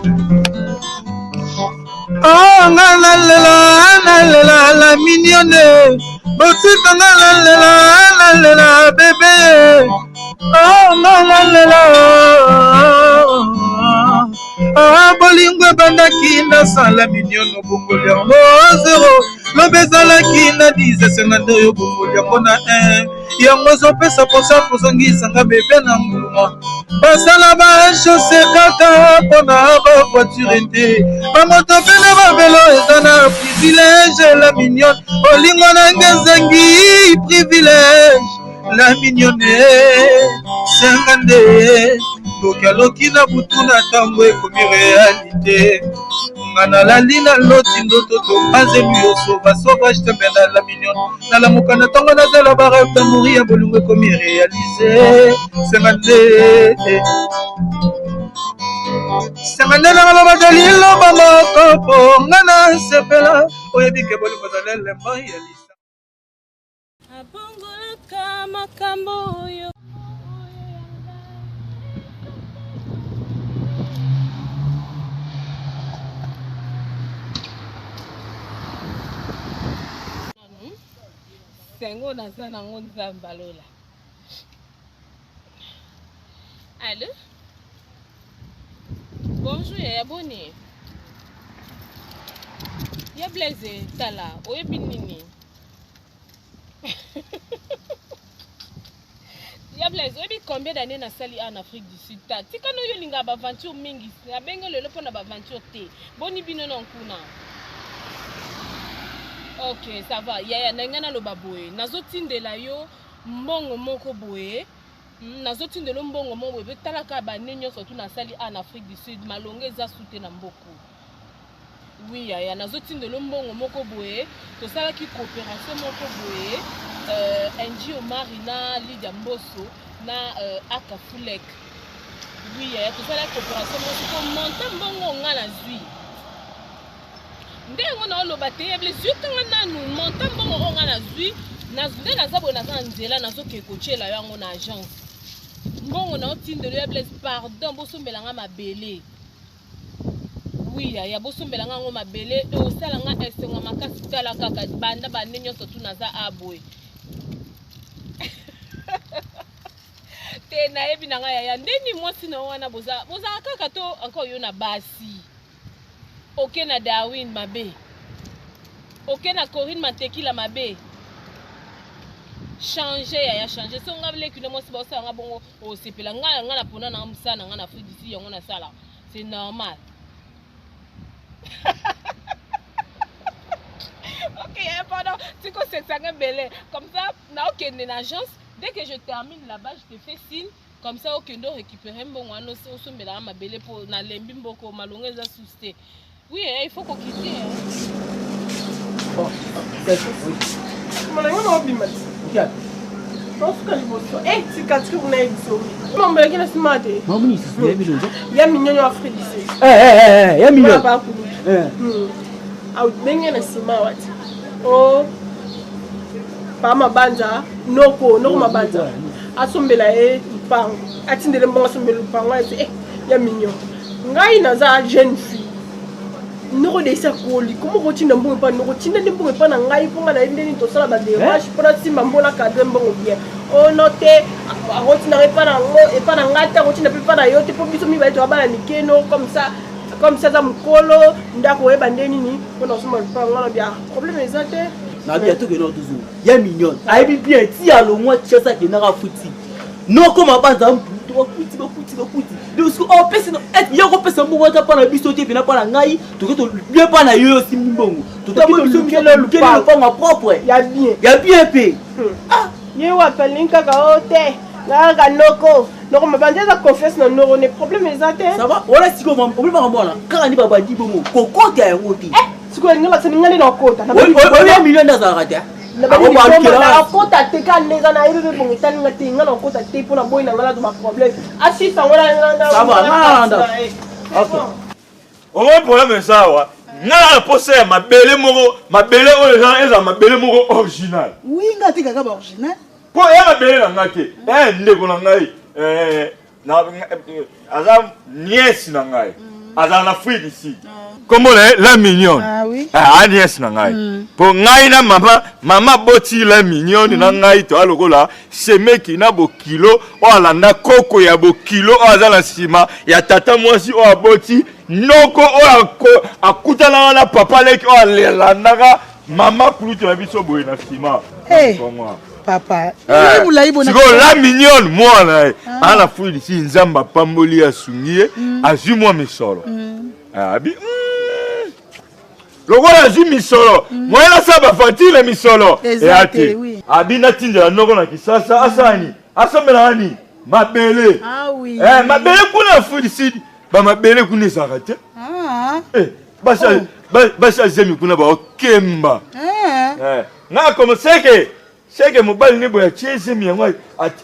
Oh, nga nalela nalela la mignonne botika nga nalela nalela bebe oh, nga nalela oh, bolingo ebandaki nasala mignonne obongoli yango zero lobi ezalaki na 10 esenga nde oyo obongoli yango na 1 yango ezopesa mposa kozongisa nga bebe na nguluma basala bachose kaka mpona bavoiture te bamoto mpe na bavelo eza na privilège la mignonne bolingo na nge ezangi privilège la mignonne senga nde ndoki aloki na butu na ntango ekomi realite nga nalali na loti ndoto topanzeli yo sova sauvage tembe na la mignonne nalamuka na ntongo nazala ba rêve d'amour ya bolingo ekomi réalise senga nde senga nde nanga lobaka liloba moko mpo nga nasepela oyebi ke bolingo ezali elemba ya lisa abongolaka makambo oyo Sengo naza nango nzambe alola. Allo? Bonjour yaya boni? Ya Blaise tala oyebi nini? Ya Blaise oyebi combien d'années nasali awa na Afrique du Sud ta tika no yo olingaka ba aventure mingi nabengi lelo mpo na ba aventure te boni bino na nkuna ok ça va yaya na ngai naloba boye nazotindela yo mbongo moko boye hmm, nazotindela yo mbongo moko boye mpe talaka bane nyonso tu nasali awa na Afrique du Sud malonga eza su te na mboka Oui yaya nazotindelo mbongo moko boye tosalaki coopération moko boye euh, NG Omari na Lydia Mboso na euh, Aka Fulek oui yaya tosalaki coopération moko ko monta mbongo nga nazwi nde yango naoloba te yeble zwikanga nanu monta mbongo oyo nga nazwi nde naza boye naza na nzela nazokende kotyela yo yango na agence mbongo naotindelo ya blaise pardon bosombela nga mabele Oui yaya bosombela nga yango mabele osala nga esengo makasi tala kaka banda bande nyonso tu naza a boye te nayebi na nga yaya ndeni mwasi na yo wana bozala kaka to encore yo na basi oke na Darwin mabe oke na Corinne Matekila mabe change yaya change so nga leki na mwasi baosala nga bongo osepela nga nga na pona na mosala na nga na Afrique du Sud yango nasala c'est normal ok eh, pardon tikosekisa nga ebele comme ça naokende na agence dès que je termine là-bas je te fais signe comme ça okende orécupere mbongo wana osombelaka mabele mpo nalembi mboko malonga eza susi te Oui, eh, il faut qu'on quitte. Hein. Bon, oui. Mana nga obima ti. Okia. Osuka liboso. Eh, tika tika kuna ye biso. Mama na sima te. Mama ni sisi ya biso. Ya mignonyo Afrique du Sud. Eh eh eh, eh ya mignonyo. Ba ku. Eh. Hmm. Au benge na sima wati. Oh. Pa mabanza noko noko mabanza. Asombela ye lupango. Atindele mbongo asombela lupango eh ya mignon. Ngai naza jeune fille noko deisi akoli koma okotinda mbongo epa noko tinda nde mbongo epa na ngai mpo ngai nayebi nde nini tosala bademarche mpo nasimba mbo na cadre mbongo bien ono oh, te akotinda ngai epa nango epa na ngai te akotinda mpe epa na yo te mpo biso mibale toya bana mike no comme ça comme ça aza mokolo nde akoyeba nde nini mpo na kosomba lupango wana bia problème eza te na bia tokende toujours ya mignonne ayebi bien ti alongwa tiasa akendaka futi noko mabanza mputu bakuti bakuti bakuti donc opesi yo kopesa mbongo ata mpa na biso te mpena mpa na ngai toke tobie mpa na yo osimbi mbongo totambolukele lopango ya propre ya bien ya bien mpe hmm. ah! ye wapi alingi kaka o te kaka noko noko mabanza eza confiance na noko ne problème eza te wana sikoyo omoni makambo wana kaka nde babandi bongo kokota yango te eh! sikoyo alingi olakisa ninga nde nakota oyebi million nde azalaka te nakota te ka nde eza nayebi mpe bongo etali nga te nga nakota te mpo na boyi na nga nazwa baproblème asisa yango omoi problème eza awa nga na posa ya mabele moko mabele oyo eza ezala mabele moko original oui nga atekaka ba original mpo eya mabele na ngai te eh, ndeko na ngai eh, aza niese na ngai mm. Azala na Afrique ici. Kombo na ye la mignonne. Ah oui. Ah, nièce na ngai. Po ngai na mama, mama boti la mignonne na ngai toa lokola semeki na bokilo oyo alanda koko ya bokilo oyo aza na nsima ya tata mwasi oyo aboti noko oyo akutanaka na papa leki oyo alandaka mama kulutu na biso boye na nsima. Hey. Papa, eh, sikoyo la mignonne mwana ye ah. ana fui lisi nzambe apamboli ye asungi ye mm. azwi mwa misolo mm. ah, abi mm. lokola azwi misolo moye nasala bafatire misolo eya te abi natindela noko na kisasa asala nini asombelaka nini mabele ah eh, mabele kuna ya fui lisi bamabele kuna ezalaka te eh, basi oh. azemi kuna baokemba eh. Nga comme seke seke mobali ne boye atie zemi yango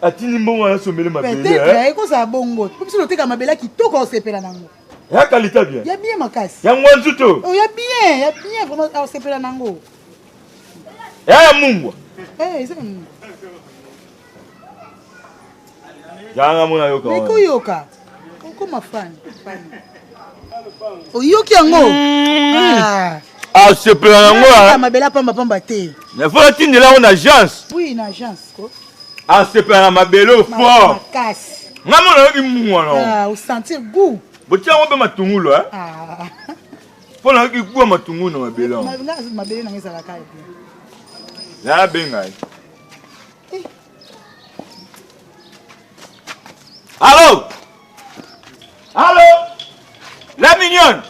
atindi mbongo wana asombele mabele. Peut-être ekozala bongo. Po biso toteka mabele kitoko osepela nango. Ya qualité bien. Ya bien makasi. Ya ngwanzu to. Oh ya bien, ya bien vraiment osepela nango. Ya ya mungwa. Eh, eza mungwa. Yanga mona yoka. Mais koyoka. Okoma fan. Fan. Oyoki yango? Mm. Ah. Asepela yango. Ah, mabela pamba pamba te. Il faut atindela yango na agence. Oui, na agence ko. Asepela na mabele fort. Makasi. Nga mona yoki mungwa na. Ah, osentir goût. Botia yango mpe matungulu hein. Ah. Mpo na yoki goût ya matungulu na mabele yango. Mabele nanga ezalaka bien. Na benga ye. Allô Allô La mignonne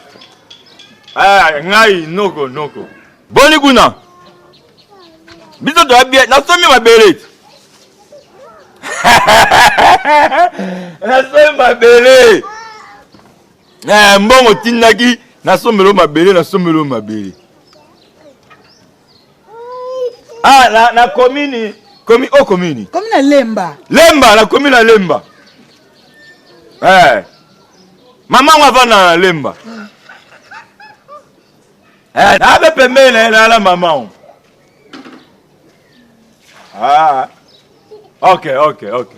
Ah, ngai noko noko. Boni kuna. Biso toya bien, nasomi mabele. Nasomi mabele. Eh, mbongo tindaki nasombelo mabele, nasombelo mabele. Ah, na, na commune komi o oh, commune komi na lemba lemba na komi na lemba eh mama ngo avanda na lemba eh na be pembeni na ye na mama ngo Ah. Ok, ok, ok.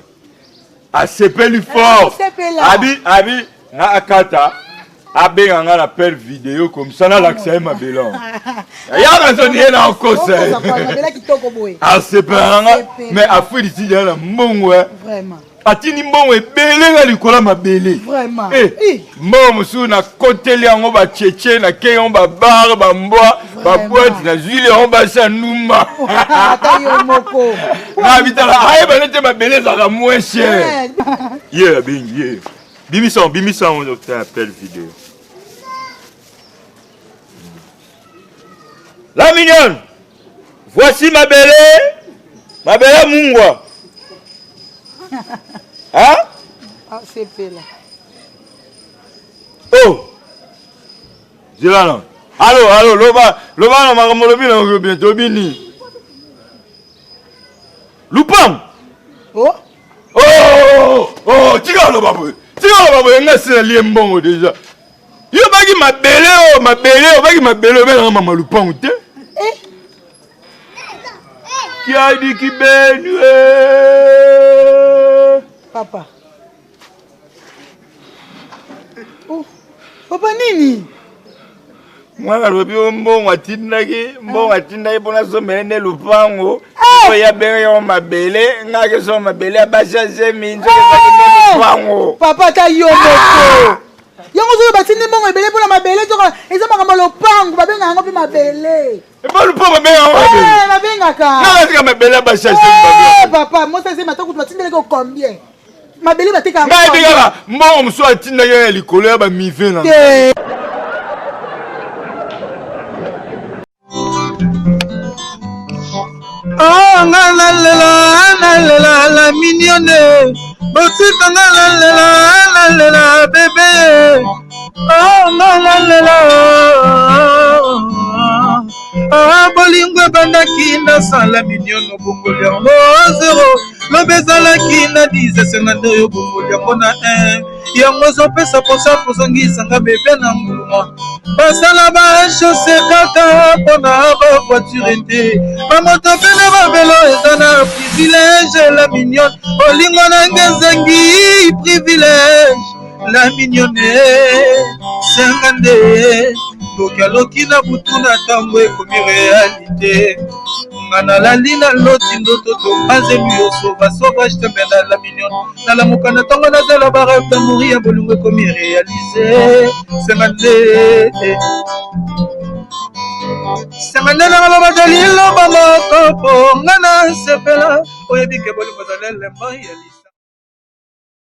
Asepeli fort. Abi, abi, nga akata. abenga nga na appel video comme ça nalakisa ye mabele yango yaka nzoni ye na okosa asepela na nga mais afrique du sud ya na mbongo atindi mbongo ebele nga likolo ya mabele eh, eh. mbongo mosusu nakoteli yango bacheche nakei yango babare bambwa babwate nazwili yango basi ya ndumba na bitala ayeba nete mabele ezalaka moins cher eh. ye abengi ye bimisa bimisa yango appel video la mignonne Voici mabele, mabele mungwa. Hein? Ah, sepela. Oh. Zela na. Allo, allo, loba, loba na makambo lobi na lobi tobi ni. Lupango. Oh. Oh, oh, tika loba boye. Tika loba boye nga sina lie mbongo déjà. Yo baki mabele oyo mabele oyo baki mabele oyo belanga mama lupangu te. Eh. Kiadi kibenue. Papa. Oh. Papa nini? mwana alobi o mbongo atindaki mbongo atindaki mpo nasombele nde lupango eh! oyo abengaki yango mabele ngai akesomba mabele ya basi ya zemi nzoka ezalaki nde eh! lupango papa ata yo moko yango ozoyo batindi mbongo ebele mpona mabele nzoka eza makambo ya lopango babengaka yango mpe mabele epa lupango babengaka yango mabele eh, babengaka nakatika mabele ya basi ya zemi papa mwasi ya zemi ata kutu batindelaki yo combien mabele batekaka ngai mpe kaka mbongo mosusu atindaki ya likolo ya bamive na te Oh, nga nalela nalela la mignonne botika nga nalela nalela bebe oh nga nalela Ah, bolingo ebandaki nasala miniono bongoli yango zero lobi ezalaki na 10 esenga nde oyo bongoli yango na 1 yango ezopesa mposa kozongisanga bebe na nguluma basala bachose kaka mpona bavoiture te bamoto mpe na bavelo eza na privilège la mignonne bolingo na nge ezangi privilège la mignonne. Senga nde ndoki aloki na butu na ntango ekomi realite. Nga nalali naloti ndoto to anzelu yo sova sauvage tembe na la mignonne nalamuka na ntongo nazala ba rêve d'amour ya bolingo ekomi réalise. Senga nde senga nde nanga lobaka liloba moko mpo nga nasepela oyebi ke bolingo ezala elembo ya.